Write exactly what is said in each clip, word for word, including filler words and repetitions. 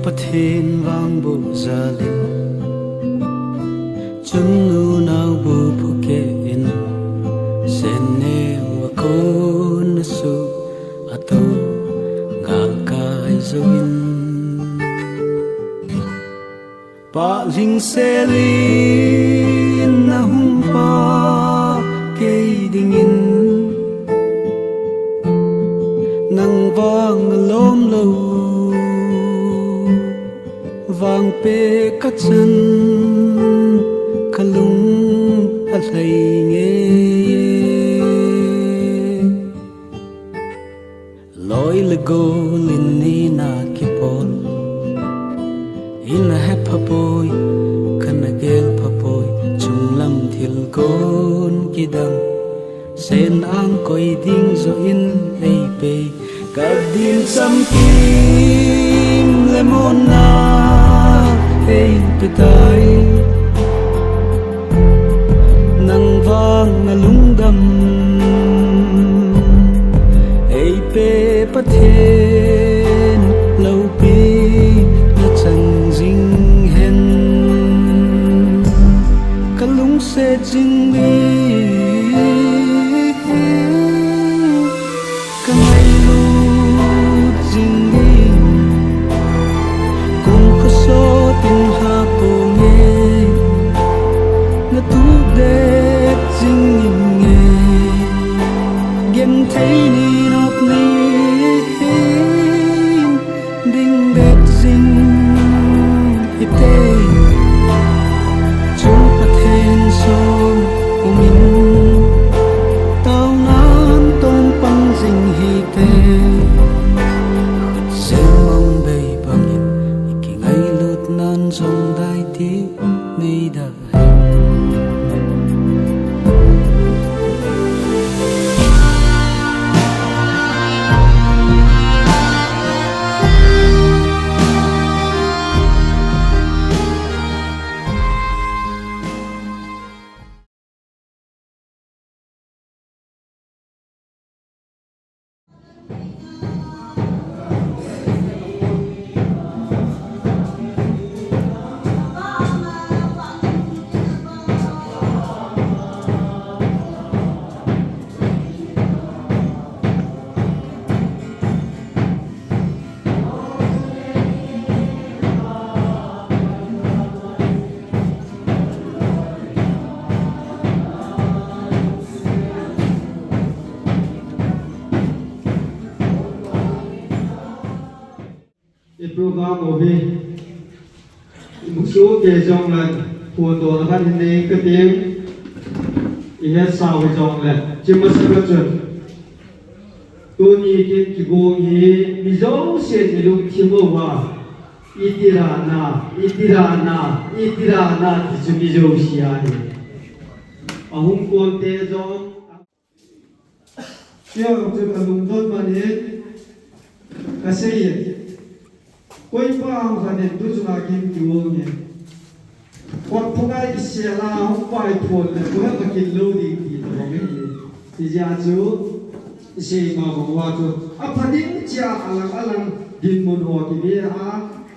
Pathen vang bu jalin, chun nunau bu phuke in, sen neo a kon a su a to galkai zo in. Pa lhing selin na hung pa kei dingin, nang vang lom lo vang pe ka chan, ka lung a hlei nge. Loi le gol in ni na kipol, in a he pha poi, kan a gel pha poi, chunglam thil kon kidang, sen ang koi ding zo in ei pe, ka din sam kim le mon na ei pe tai. Nang vang na lungdam ei pe Pathen, lopi na chang jing hen. Ka lungset jing ding, ka ngailut jing ding, kum khosot in ha pom e, na tup det jing in nge, genthei ni nop ni hin ding det jing hite. Chung Pathen som umin, taonan tong pang jing hite. Khut sem mong bei bangin, i kingailut nan jong dai ti nei da. I program u hi i musu kei jongle, photo na khat hin nei kate, i hetsau jongle, chima sa ka chun. Tuni kin kigong hi mi jouse in i lungthim uva, i tirana, i tirana, i tirana ti chu mi jouse ahi. Ahung kon te jong. Kei jong chu ka lungdon man in ka sei e. Koipa ham khat in tu chunga kin kigong e. Kot phunga i sel a hung pai phon le, koi ha ka kin lou ding ti ka bang e. Hijeh a chu, i sei ma bang uva chu, apha ding chia alang alang dinmun ho kive a,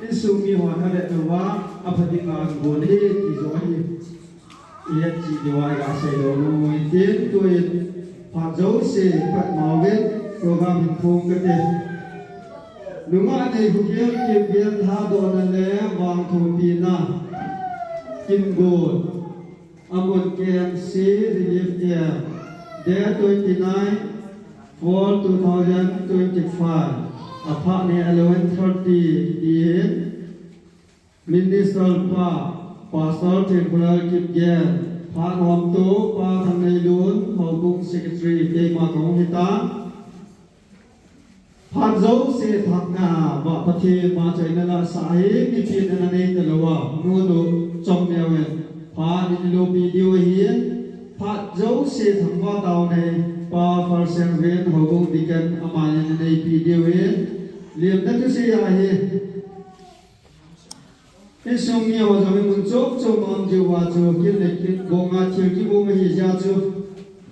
insung mi hon avet uva, apha ding a gon e ti jo ahi. I het cheh diu a i ga sei lou nom u hitin, tuin phat jouse pat ma uvin program hin phong kate. Nungah Neihugel Kipgen lhadohna le vangthoupina, Kimgol, amun K M C Relief Camp, date twenty nine four two thousand twenty five, aphat ni eleven thirty P M. Minister pa, Pastor Thengkhulal Kipgen, phat hom tu Pa Thangneilun, Houbung Secretary, keima kahung hitan. Phat jouse thangvah a Pathen ma choina la sa hi, mipin ana nei talou a, nunu chom neo in phat in lopi diu ahin, phat jouse thangvah tao nei, Pa Falsengven, Houbung Deacon, aman ana neipi diu ahin, limna thusei ahi. Insung mi ho jong i mun chom chom a um jeh uva chu, kin le kin gong a thil kigong ahi jeh a chu,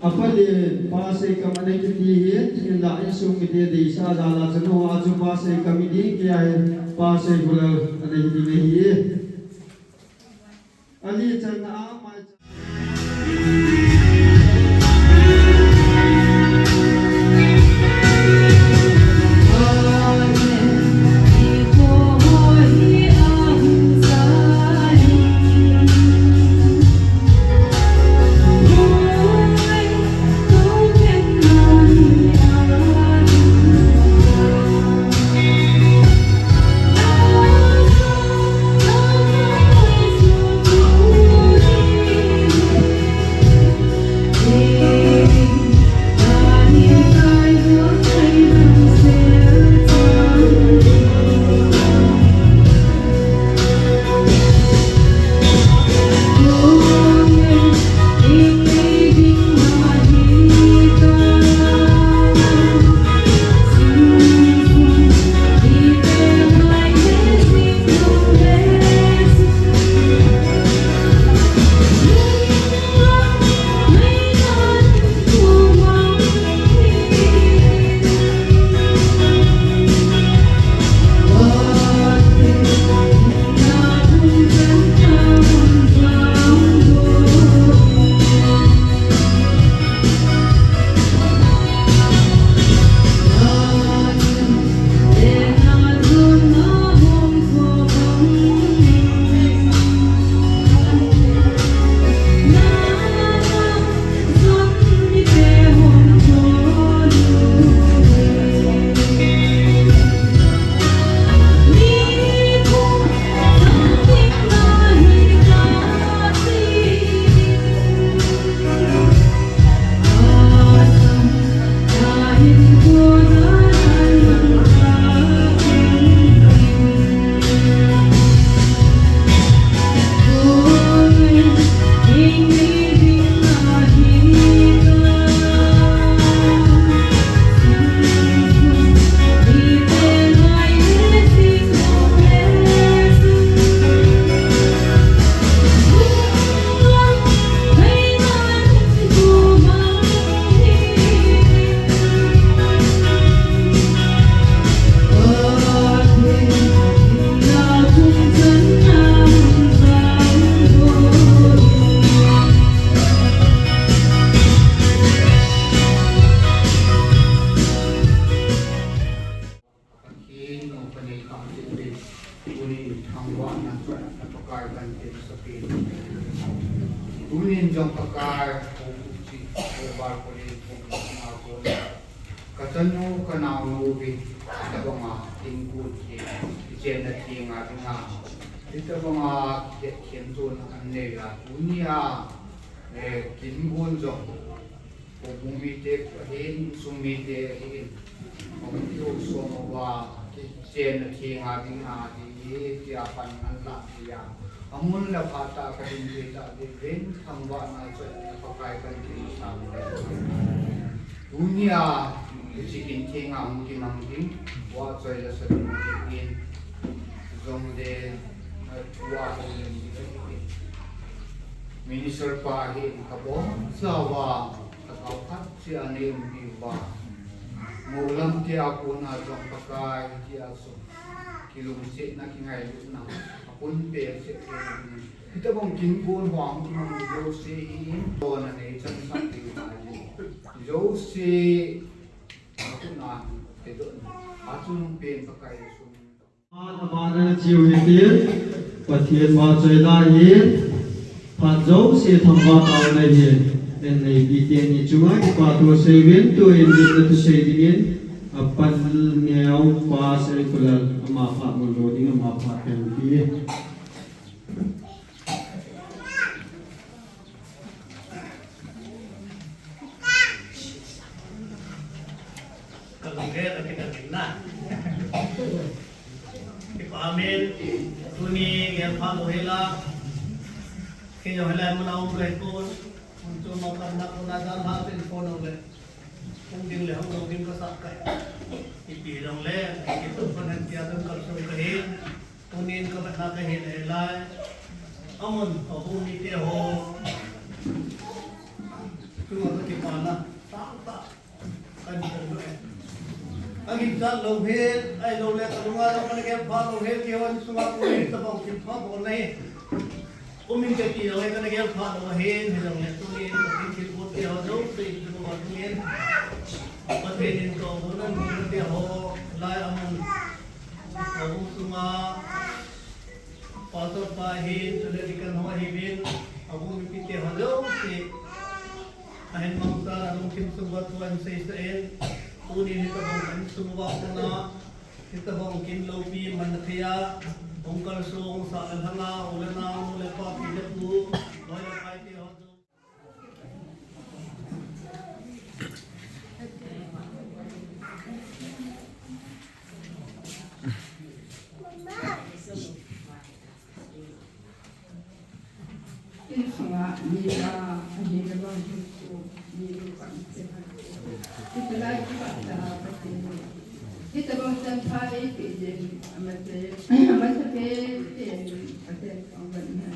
Apha le, pa sei kam ana kiti hi, hinla insung mite deisah jal a chun, ho a chu pa sei kam hi ding, kei a hi pa sei bulal ana hi ding ahi. Ali channa a mai Pathen nung panei kang tin tin, tunin thangvahna choi na Pakai kan tin sa pin. Tunin jong Pakai, ko uchi, ko bar ko le, ko na ko na. Ka chanu, ka naonu vi, tabanga tin ku ti, ti chen na ti nga ti nga. Ti tabanga ke ken tu na an ne ya, tunia, eh, kin gun jong. Ko bung mite ahin, sung mite ahin. Ko bung kiu sung uva, kichen a theng a ding a ding hi, tia pan an la tia. Amun la pha ta ka ding ve ta ve ven thangvahna choi na Pakai kan kin sa. Tunia, kichi kin theng a hung kimang ding, wa choi la sa ding ding in. Jong le, na tua ko le ni. Minister pa hi ka bom sa wa. Ka kau khat chia nei um pi uva. Mo lam tia kona jong Pakai tia sung. Kilungsetna kingailutna. A pun pe se pe. Hitabang kin kon huang kimang jouse hi. Kona nei chan sa pi uva. Jouse. A kona te don. A chun pen Pakai sung. Abana chiu hitin, Pathen vahchoi la hi, phat jouse thangvah taona hi, en neipi teni chunga kipa thu sei uvin, tuin in na thusei dingin, apan neo pa Seikholal, ama phat mun lo ding, ama phat teng pi. Ka lunggel a kidang in na. Kipa amen. Tuni ngel pha lo hela. Kei jong hela mun a um kahi pon. Mun chu ma kan na ko na dan ha pen pon o le. Hung ding le hung lo ding ka sa kahi. Ipi jong le, kitu pon hen tia dong kal sung kahi. Tunin ka vetna ka hil e lai. Amun, ka bu mite ho. Chunga ka kipana, tah tah, kan kan lo e. Ka ginchat lou hi, ahilou le ka lunga jong kana gel pha lou hi, keiho insunga tuni tabang thilpha bol na hi. Kum in kati jong hi kana gel pha lou ahin, hijongle tuni in ka thil bol te ho jouse, hijongle tuni in Pathen in ka umna mun te ho, lai a mun, ka umsunga, Pastor pa hin, chule deacon ho hiuvin, abu mipi te ho jouse, ahin mangcha, alungthim sunga thu ahin seisah in, tuni hitabang insung uva kona, hitabang kin loupi man thei a, hung kalsong sah le lhanga, u le nao, nu le pa, pi le pu, loi le pai te ho jouse. Insunga ni a, ani le bang hinkho, ni le bang hinkho. Hitalai kipat a Pathen. Hitabang chan pha eipeh jeh in, amasapen, amasapen, Pathen pangvan na.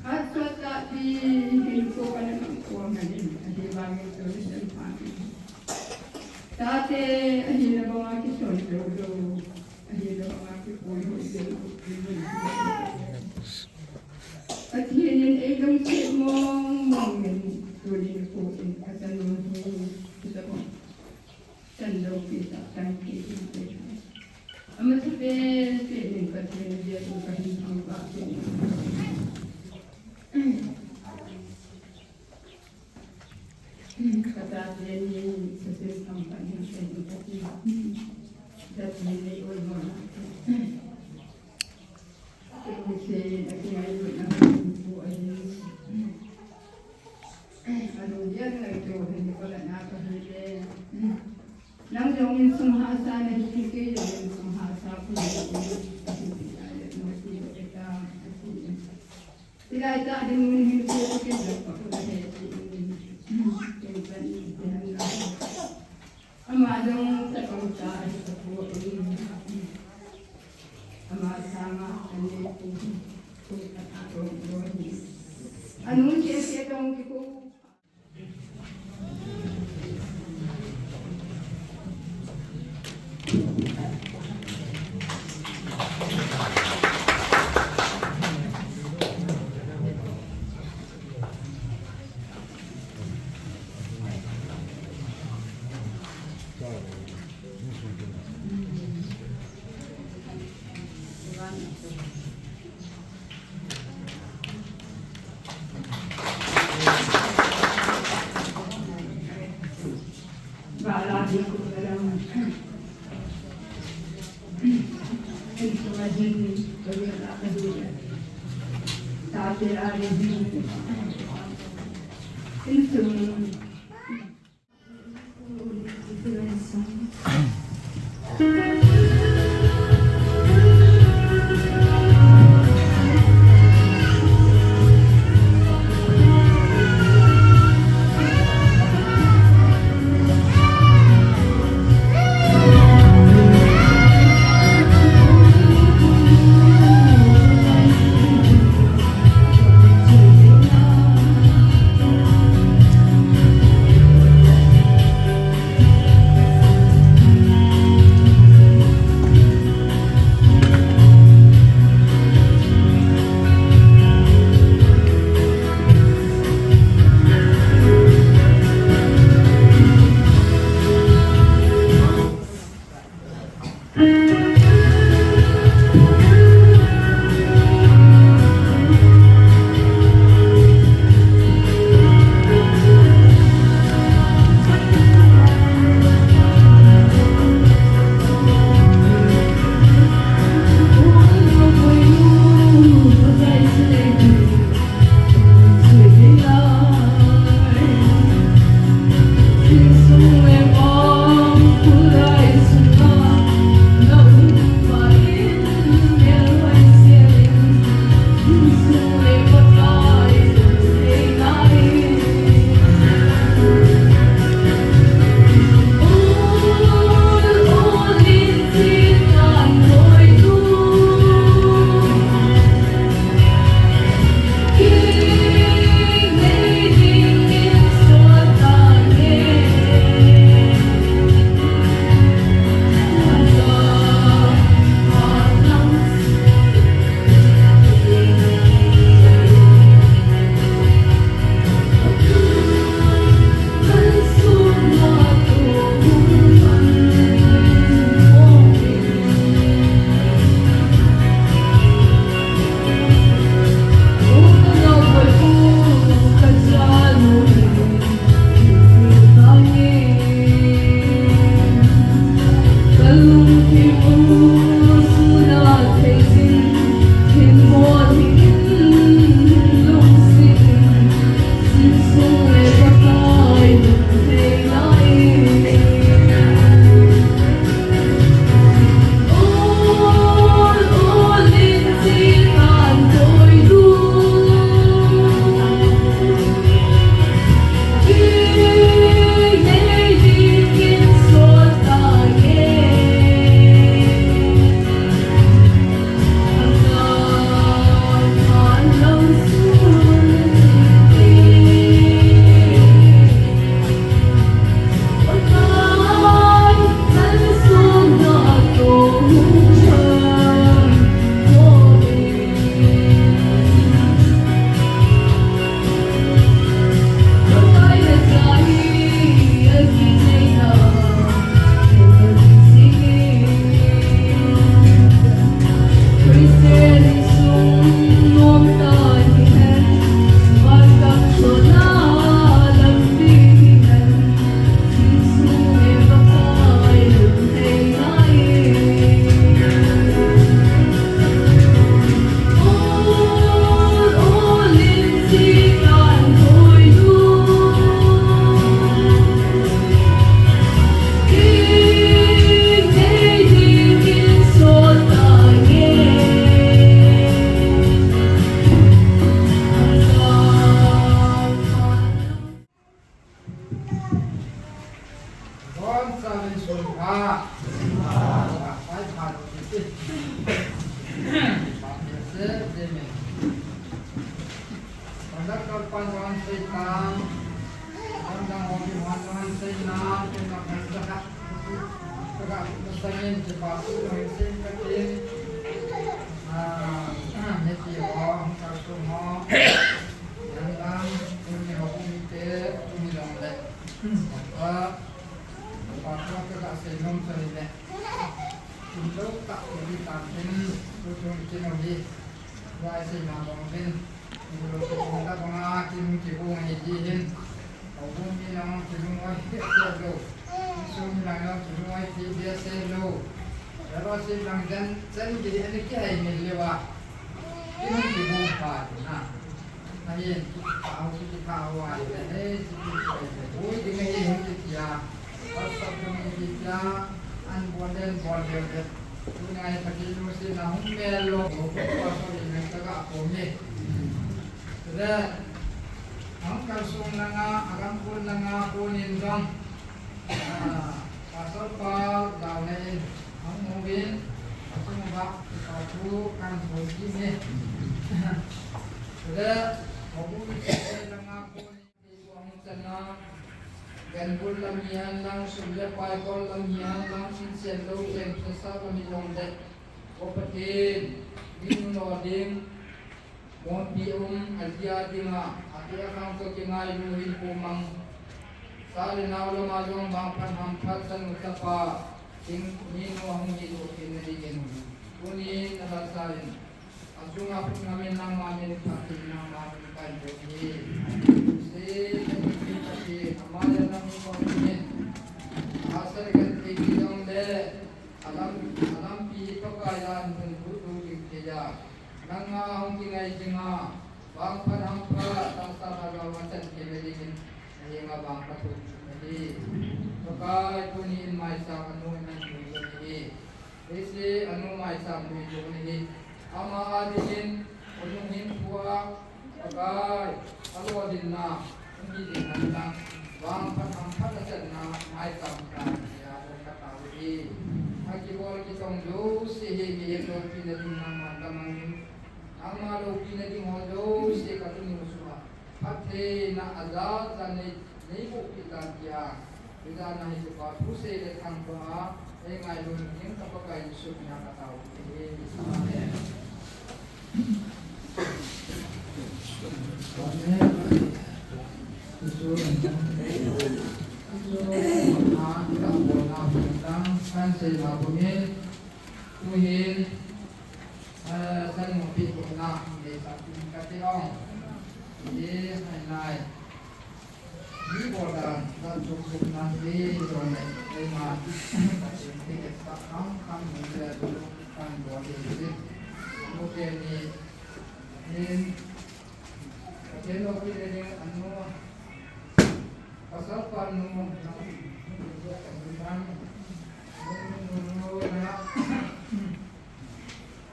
Phat sot tah ti hinkho kana mang kho ngai in, ahivangin tuni chan pha in. Tate ahina banga kison lou lou, ahina banga kipui hoi lou lou. Pathen in eilungset mong mong in tuni nikho in kachanu hi, kachanu. Chan loupi tah, chan loupi tah. Amasapen pen in Pathen jeh in kahin thangvah in. Ka chate ni success company in Pathen jeh in nei oimo na. Kei sei, akingailutna hung pu ahi. Alunggel ngaito hin, kola na kahi le. Nang jong insung hahsa nahi, kei jong insung hahsa kahi. Hilai tah ding mun hin kei jong ka pu ahi. Kei pan in, kei han la. Ama jong chapang cha ahi tapoi. Ama sanga anei pu hi, pu khat a tong lo hi. Anu che che tong kikou. Kon sa min sun pha. Pai pha lo ni ti. Amen. Conductor pan wan sei tan. Wan dang hong ki wan wan sei na. Ken na kan sa ka. Sa ka sa ngin ki pa su lo sei ka tin. Ah, ne ti ho, ka su ho. Yang dang, kun ni ho kun ni te, kun ni dong le. Ah, Pastor ka ka sei nom sa ni le. Kin lo ta ko ni ta kin, ko chung kin lo ni. Wa sei na bong kin. Ko lo ko ta bong a kin ki bong ni ji hin. Ko bong ni na ki bong wa ki lo. Sum ni na ki bong wa ki de se lo. Ya lo sei lang jan, jan ki ni ki hai ni le wa. Kin ki bong pa na. Ahin, kithau, kithau a, eh, kithau, eh, oi, ding ahi, hung kitia. WhatsApp ding kitia, an bol den, bol den, den. Tuni a, Pathen lungsetna hung mel lou, ko, ko, ko, ko, in, ka, ka, ko, me. Tule, hung kalsong langa, agam kun langa, ko, nin dong. Ah, Pastor pa, lau le in, hung movin, asung ba, pa tu, kan, ko, ki, me. Tule, ko, ko, ko, ko, langa, ko, Ganbul lam hihen lang, sum le pai kol lam hihen lang, sin sen lo, sem sasa lam hi jong le. Ko Pathen, min lo ding, monpi um, ajia dinga, ati akhang ko kingailu hin ko mang. Sa le nao lama jong vangphat hamphat sanu tapa, ding, minu ahung hi lo, kin na ding in. Tuni na la sa in. Achunga phut ngam in nangma min phatthei nangma min kahin bol e. Se, se, se, se, amale nang ko min. Asa kan te ki jong le. Alam, alampi Pakai a an hun bu tu ki ke ya. Nangma hung kingai jinga. Vangphat hamphat, tangsa thaga vachan ke le ding in. Ahi nga vangphat tu ki le. Pakai tuni in maisang anu nan tu ki le. Hiche anu maisang lui jong ahi. Ama adingin, khonung hinkhoa, Pakai, alo dinna, hung hi ding hen lang, vangphat hamphat a channa, maisang ta, tia, bol ka tao hi. Akibol kitong jouse hi, mihem loupina ding nangman lamangin, nangma loupina ding ho jouse ka tuni u sunga. Phattheina ajat jat nei, nei boh kit tan tia. Hijeh a hiche pa thusei le thangvah a, ei ngailu ding ka Pakai Jesu mina ka tao e. Amen. Amen. Jesu, Jesu, na, na, na, na, kan sei na, amen. Tuhin, eh, san mo pi ko na, ni sa pi ka ti ong. Ni hai nai. Ni bo dan, dan tuk tuk na ni do ne, ni ma, ka ti ni ke sa kham kham ni le do kan do ni ni. Mo ke ni, ni, ka ti no ki ni ni anu. Pasal pa nu,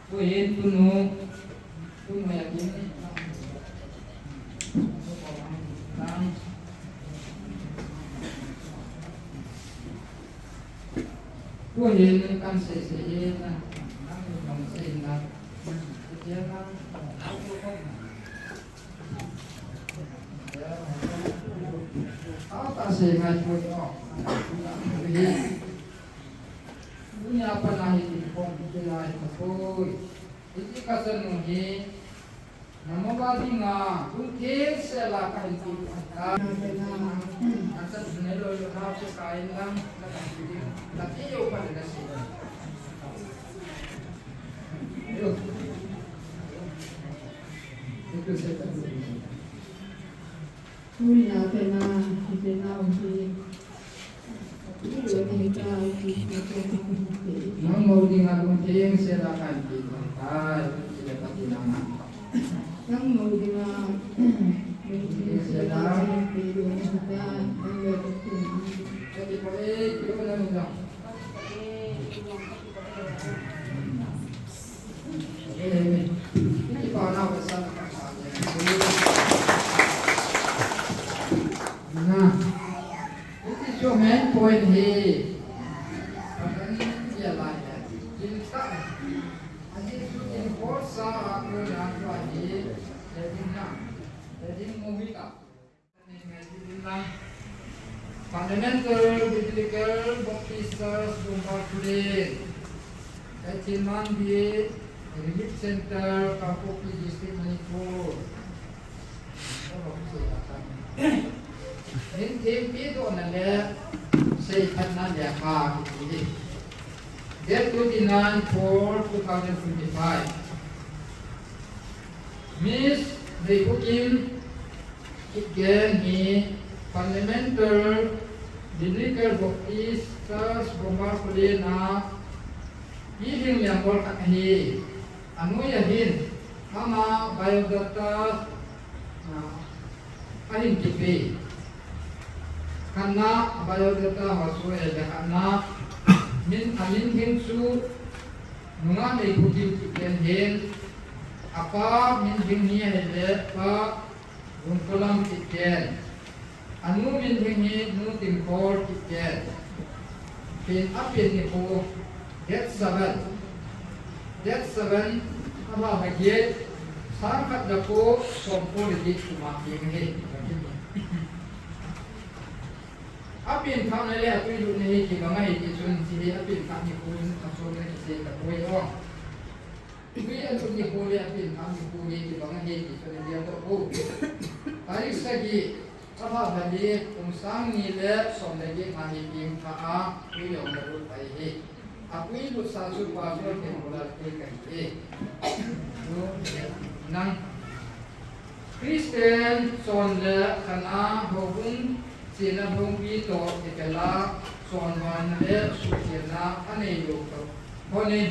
tuhin tunu, tunu ya kin. Tuhin kan sei sei na, nang nong sei na, nang, Ata sei ngai poi o. Dunia pana hi ti khom ti ngai poi. Iti ka sanu hi. Namo ba dinga, kun thil se la ka hin ti ta. Asa ne lo lo na se ka in lang, la ka ti, la ti yo pa le na se. Yo. Itu se ta. Tunia pena, pena uji. Nang mo dinga lungtheng sela kan ti tai, sila pati nang. Nang mo dinga lungtheng sela kan ti tai, nang mo dinga. Pati pati, kilo nang mo. Na, iti chu main point hi. He. Pathen in dia lai le. Jin ta. Ani tu in ko sa a ko na ko ni. Jin na. Jin mo wi ka. Fundamental Biblical Baptist Church, Gombar Khullen, Kachin Manbi Relief Center, Kangpokpi District, Manipur. Min thempi dohna le seiphatna lekha kiti. Date twenty-nine four two thousand twenty-five. Miss Leipukim Kipgen hi Fundamental Biblical Baptist Church Gombar Khullen a Pilhing member khat ahi. Anoi a hin ama biodata, ah, ahin kipe. Khatna biodata ho chu ahile khatna min, amin hing chu nungah Leipukim Kipgen hin, apa min hing hi ahile Pa Lungkolam Kipgen. Anu min hing hi Nu Timkol Kipgen. Pen, apen nikho date seven. Date seven, Apha lha get, sangkhat jako somko le get suma pen ahi. Apen thah na le atui lutna hi kibang ahi ti chun hiche hi apen thah nikho in asom le kisei tapoi o. Tui alut nikho le apen thah nikho hi kibang ahi ti chun adia tapoi. Tarik sagi, Apha lha get, kum sang ni le som le get ma hi pen thah a tui jong alut pai ahi. Atui lutsa chu Pastor Thengmolal te kahi e. Nang Christian chon le khan a houbung chena lhompi toh kipel a chonhoina le suhchenna anei lou toh hon in,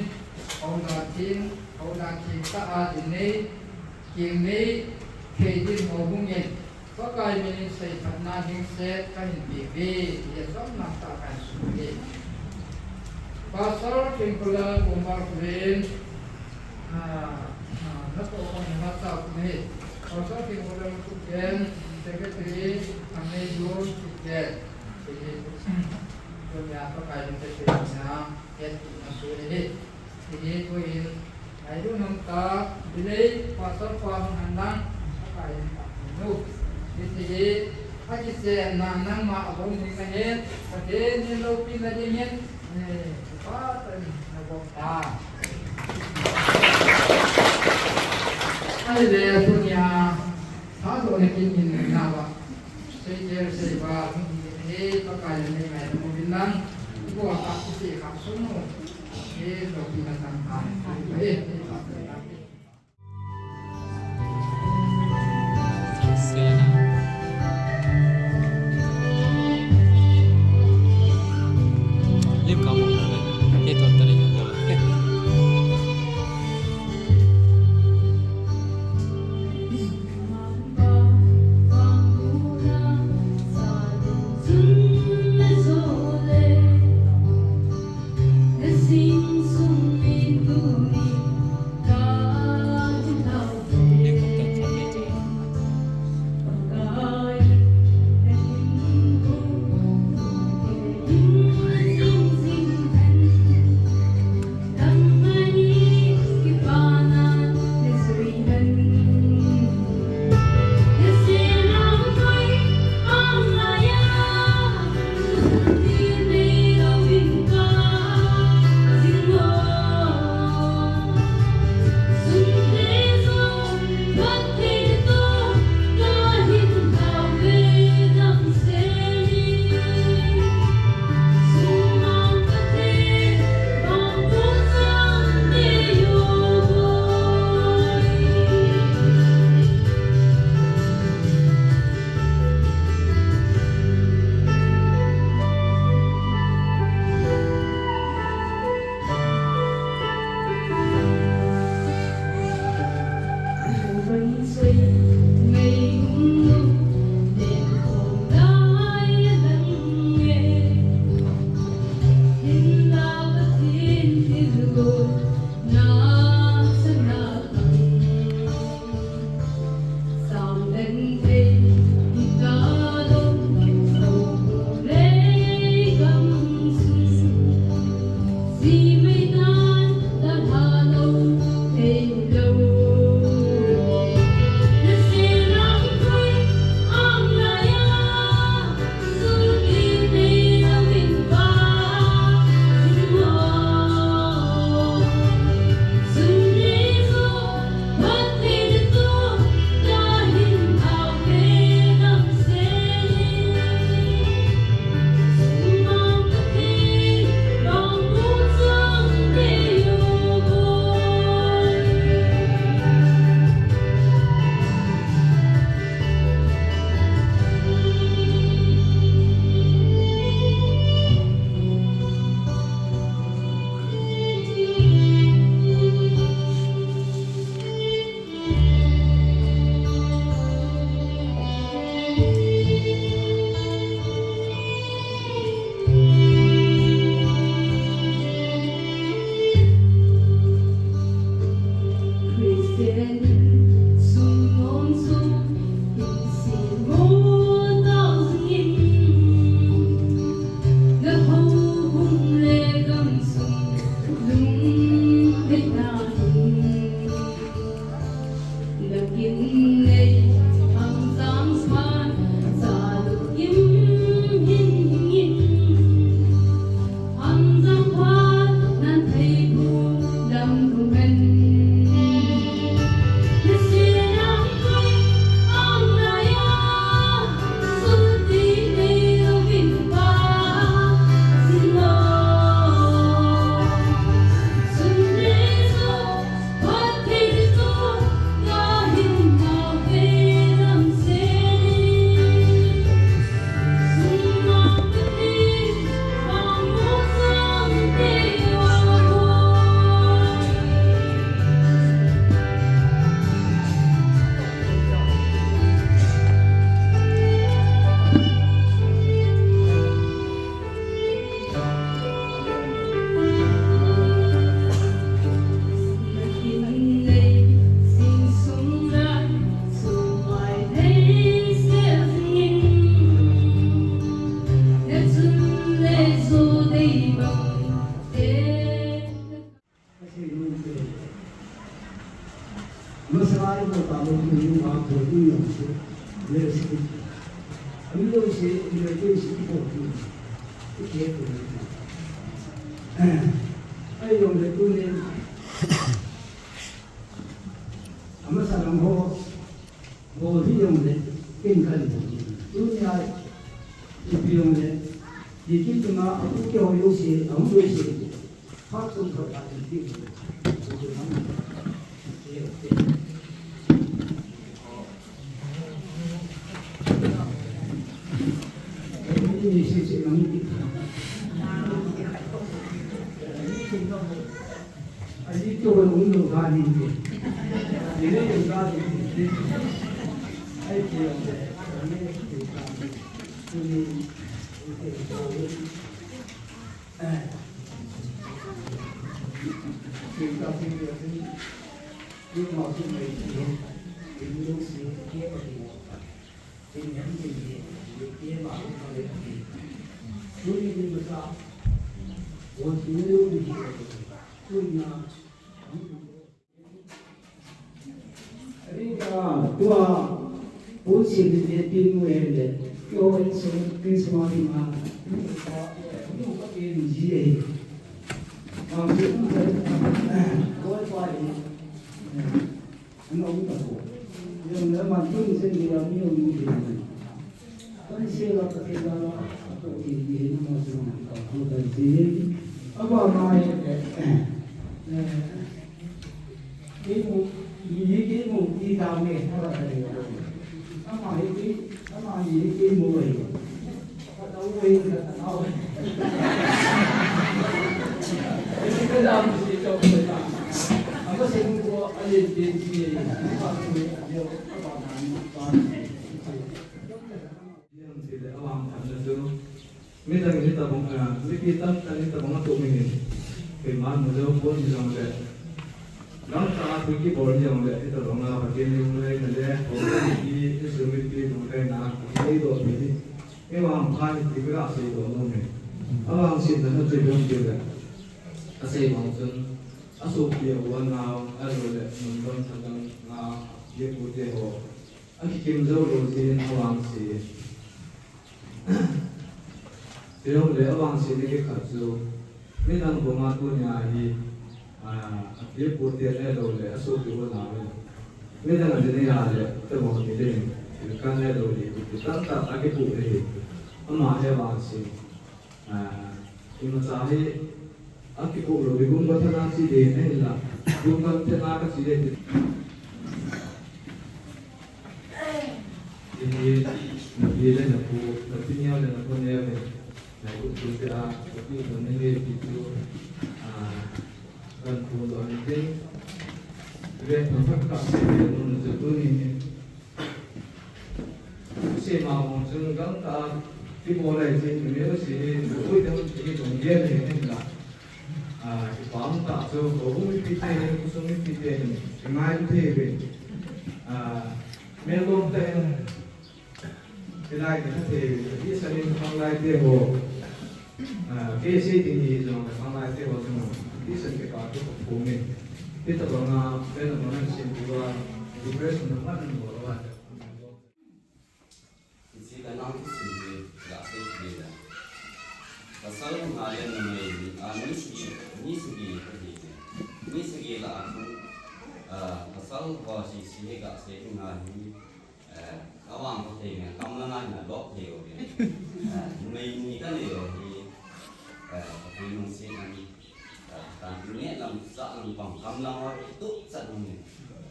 houdan theng, houdan theng tah a din nei, keng nei thei din houbung in Pakai min in seiphatna ding set kahin pe uve, ti a chomlam tah kahin sut uve. Pastor Thengmolal Gombar Khullen, ah, ah, natoh khom na chau uve. Pastor Thengmolal Kipgen, Secretary, Thangneijun Kipgen. Ti hi, tunia Pakai min in seiphatna, het na sut uve. Hiti tuin, ngailutna um tah, Bilei Pastor pa hung hen lang, Pakai in tahsan u. Hiti hi, akichen na nangma abon ding ahin, Pathen in loupina dingin, eh, Pathen in nabol ta. Ahile, tunia, thadohna kin in nava. Seichel seival hung hi, Pakai in nei ngaidam uvin lang, ibola kisei kha sung u, he loupina tang tah, he, he, Lim ka mo na le, ke to ta le. Amasa lang ho, bol hi jong le, ken kan bol. Tunia, ipi jong le, ipi tuna, apu ke ho jouse, amu jouse, phat sung thot a, ipi. Tua, tua, pusi ni ne pin mu ele, yo en so, Christmas ni ma, nu ka, nu ka pin ji e. Ma, nu ka, koi pa e. Ano ta ko. Yo na ma tun sen ni ya mi yo ni de. Kan se la ka te la la, ko ti ni ni ma so na ka ko ta ji. Aba ma e. Kei mu, mi hi kei mu, ti ta me, ta ta ni. Ama hi kei, ama hi kei mu ai. Ka ta u ai, ka ta u ai. Ka ta mu si to ka ta. Ama se mu ko a le te ti. Ka ta u ai, ka ta u ai. Midang hitabang, ah, mipi tamtah hitabang atoh minin. Keiman mu jong pon hijongle. Gangtah a thu kibol hijongle, hitabang a Pathen lunglhaina le, Pathen ki, Jesu mipi lunglhaina, eidoh pi hi. Eivang pha hi ti ka seidoh nom e. Avangsetna chu hung ti le. Asei bang chun, asopi a u a nao, ahilou le, mun dang tha dang a, ye pu te ho. Akikim jou lou jeh in avangse. Tijongle avangse na kikhat chu, midang banga tunia hi, a, api apu te ahilou le, asopi u nao le. Midang a dinga le, tobang ni le, kan ahilou le, tamtah a kipu le hi. Ama hi avangse. Ah, imacha hi, akipoh lou, i gum ka thana chi de, ahinla, gum ka thana ka chi de. Ini, napi le napu, napi neo le napu neo le, na gum tu te a, napi tu ne le pi tu, ah, kan pu lo ni te. Ve thang thak ka se de, nun se tu ni ni. Seima bang chun gangtah a kibol lai chin, mi u si hi, ui dam ti hi dong dia le hin la. Ah, kipah tah chu, ko u mipi te hin, khosung mipi te hin, kingai thei ve. Ah, melom te hin, kingai thei ve. Ti sa nin khang lai te ho. Ah, kei sei ding hi jong le, khanglai te ho jong, ti sen ke pa tu ko phu min. Ti ta banga, pen na banga sin tu a, depression na man mo lo a. Isi ka nang tu sin ni, ga sei ni la. Pasal nga le numei ni, ah, ni sagi, ni sagi ka hi ni. Ni sagi la a tu, ah, pasal ho si si ga sei nga ni. Eh, ka vang ko thei nge, kam la ngai na lok thei o ke. Eh, numei ni ka nei o hi, eh, ka pui nung si nang, eh, ka tu ne lam sa nang pang kam la ngai tu sa nung ni.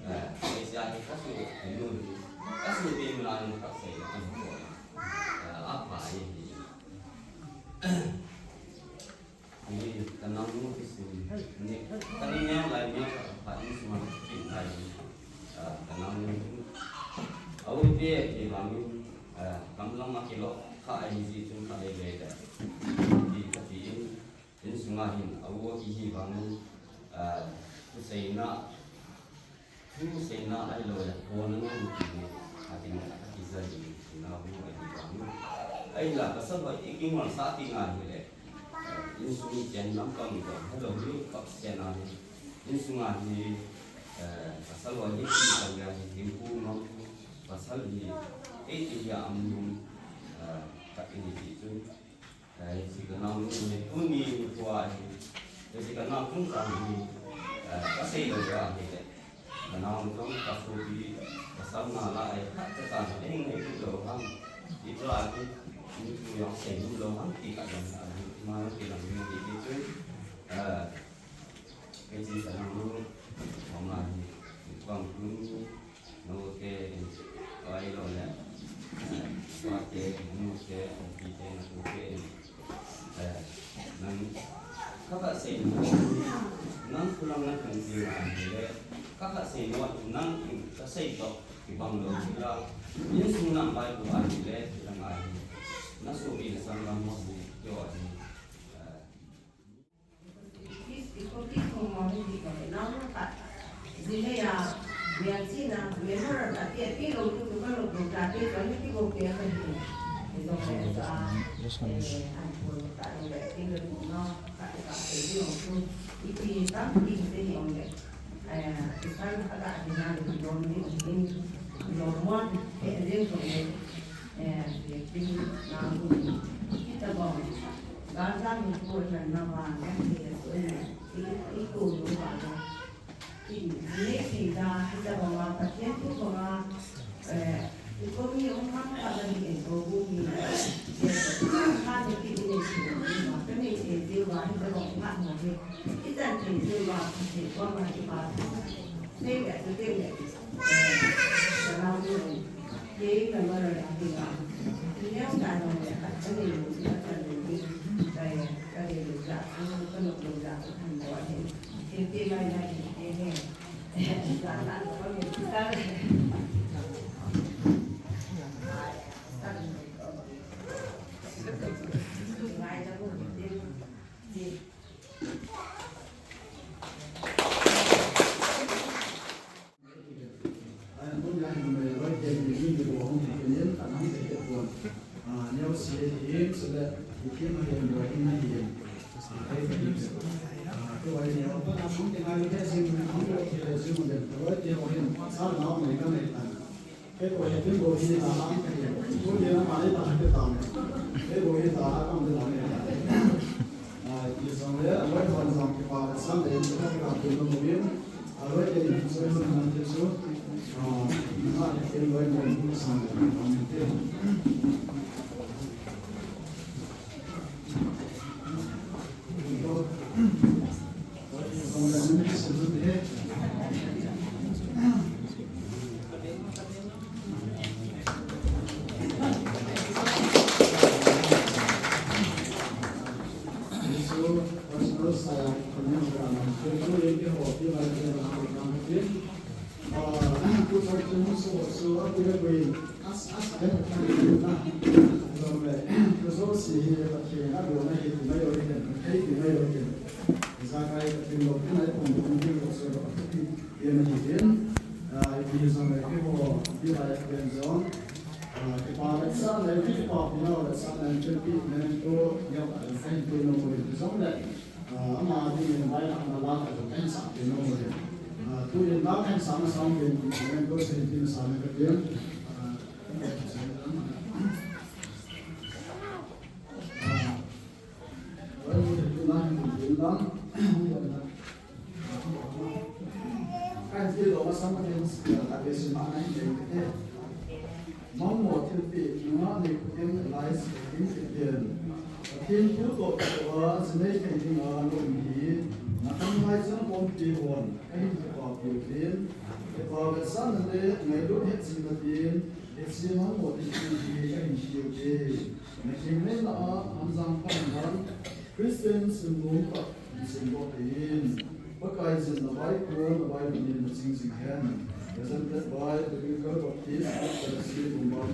Eh, ei sia hi ka su te nu hi, ka su te nu la nung ka sei la nung ko. Eh, a pa hi. Ni, ka nang nu ti sin. Ni, ka ni neo lai neo ka pa ni suma kin lai. Ah, ka nang nu. Au te ke bang, ah, kam lam ma ke lo, ka ai ji chun ka ai le da. Ti ka ti in, in sunga hin, au ki hi bang, ah, ku sei na, Thu seina ahilou le, phone ngai ti ni, a ti ni, a ti za ni, na hu a ti ba ni. Ahinla, ka sa ba, i ki ngol sa ti ngai hi le. Insung chen lam kam ko, hello, ni pa se na ni. Insung a ni, Eh, pasal ho hi, pasal hi, hi hu ngam, pasal hi, eh, eh, ya am nung, eh, ka ini ti chun. Eh, hiche ka naonu hi tuni nikho a hi, hiche ka nao chungchang hi, eh, ka sei lou ahi le. Ka nao chungchang ka sopi, ka sang na la ai, ka cha ta na, eh, ngai tu lou ham. Hiche a hi, ni tu jong sei lou ham, ti ka jong, ah, ma ti lang ni ti ti chun. Eh, Kei chi ka nang lu, hong a hi, bang tun, no te, in, pai lo le, eh, pa te, nu te, pi te, na tu te, in, eh, nang, ka ka sei no, nang kulang nang kan chi na hi le, ka ka sei no, nang in ka sei to, ki bang lo, ki la, in sung nang pai bu a hi le, ki lang a hi, na su mi na sang lam mo hi, yo a hi, eh, Mangmo thilpeh nunga nei khutin lai se ding kiti. Pathen thu toh toh a jinei thei dinga na um hi, na khang lai chang pompi hon kahin kipa peh uvin. Kipa vetsahna le ngailut hetjingna tin, hiche mangmo thilpeh hi kahin pe uve. Na khenna a Hamjang Phan Christian Sumnom kah Simdoh in, Pakai jin na vaikon, na vaiponin na ching jing hen. Presented by the Biblical Baptist Church Fellowship, Mumbai.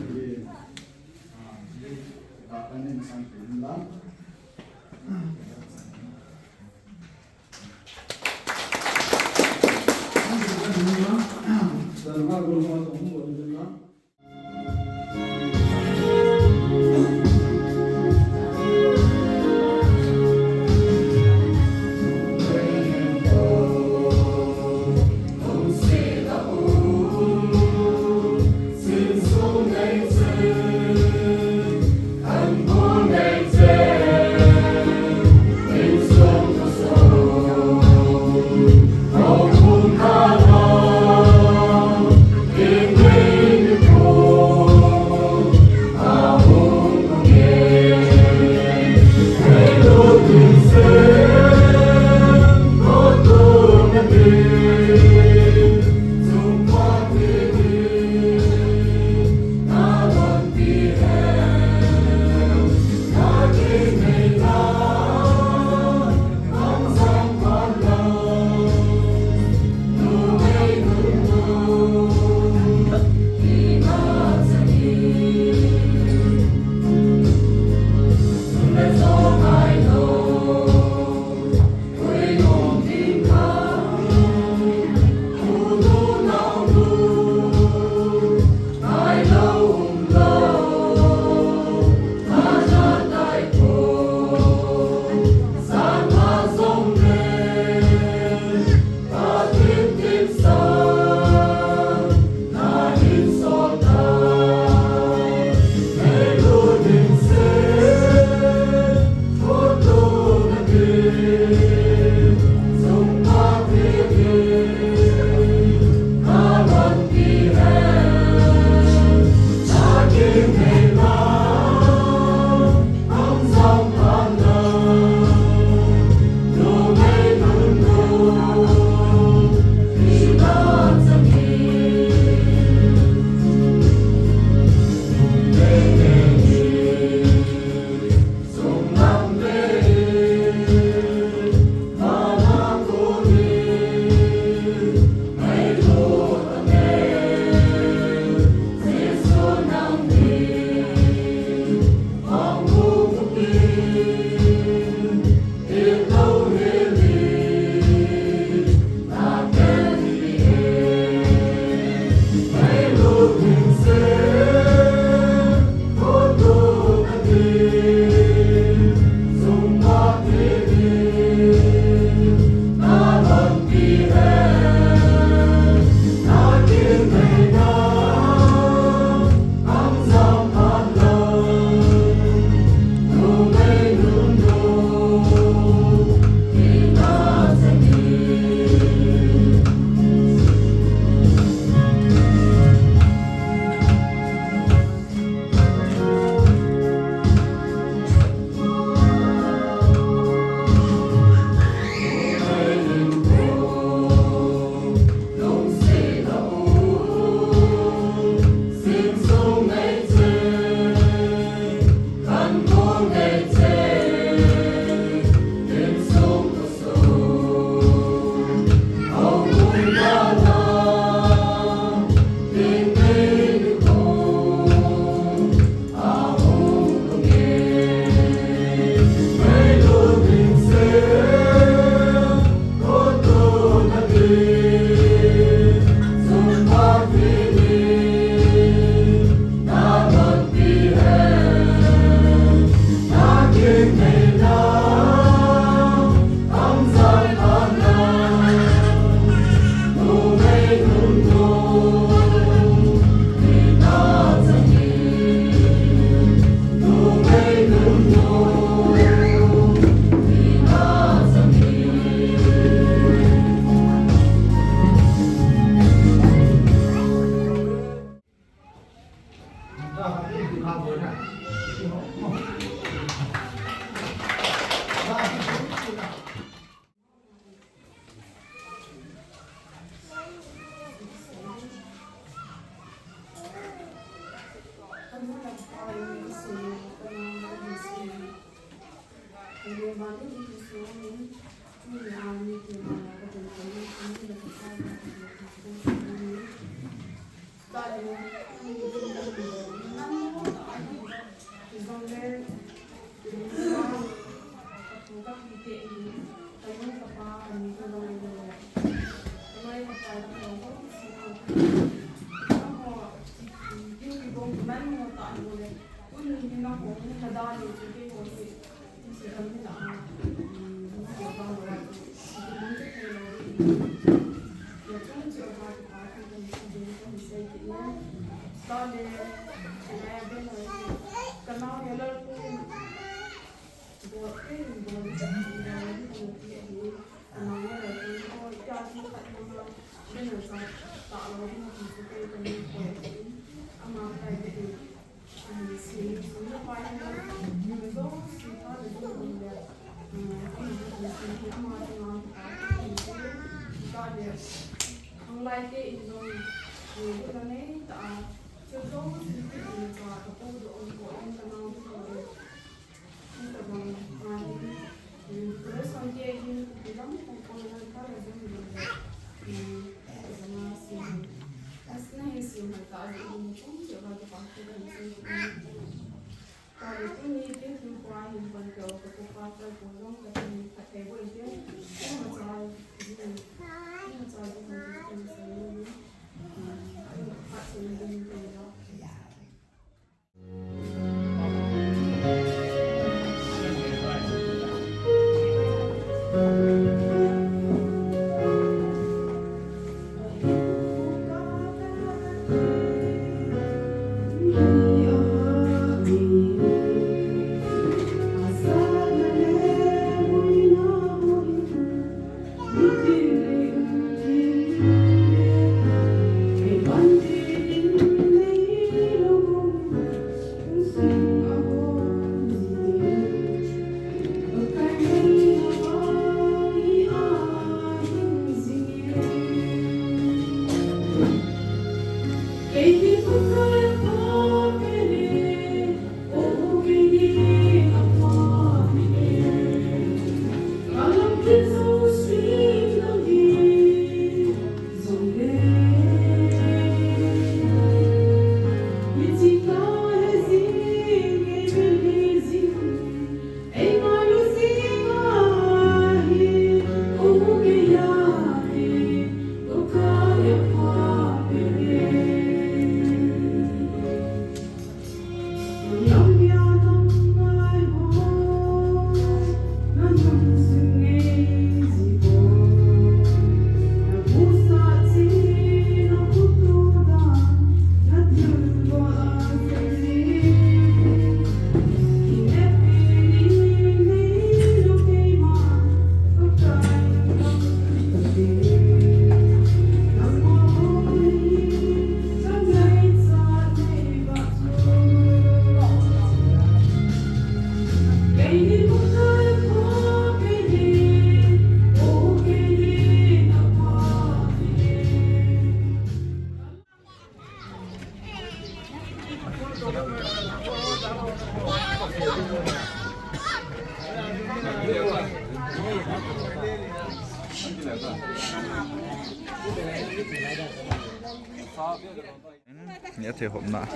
Ni a thei hopna.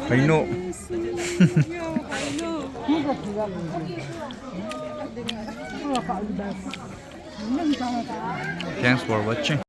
Hai no. Thanks for watching.